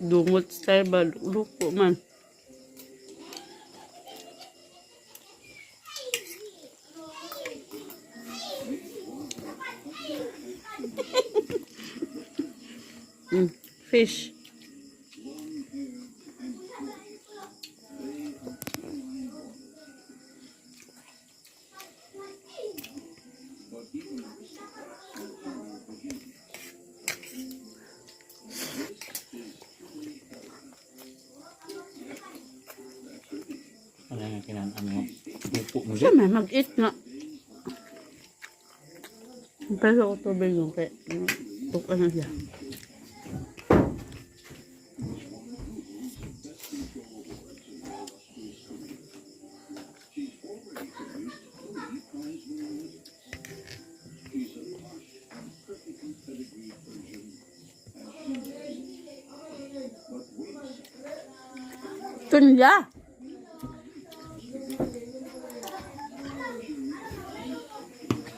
Dungot style ba? Luko man. Fish. Ano nga kinaan mo? Upo mo Siya siya. may mag-eat na. Pero ko tubig yung kay tuk ano siya. Tunya.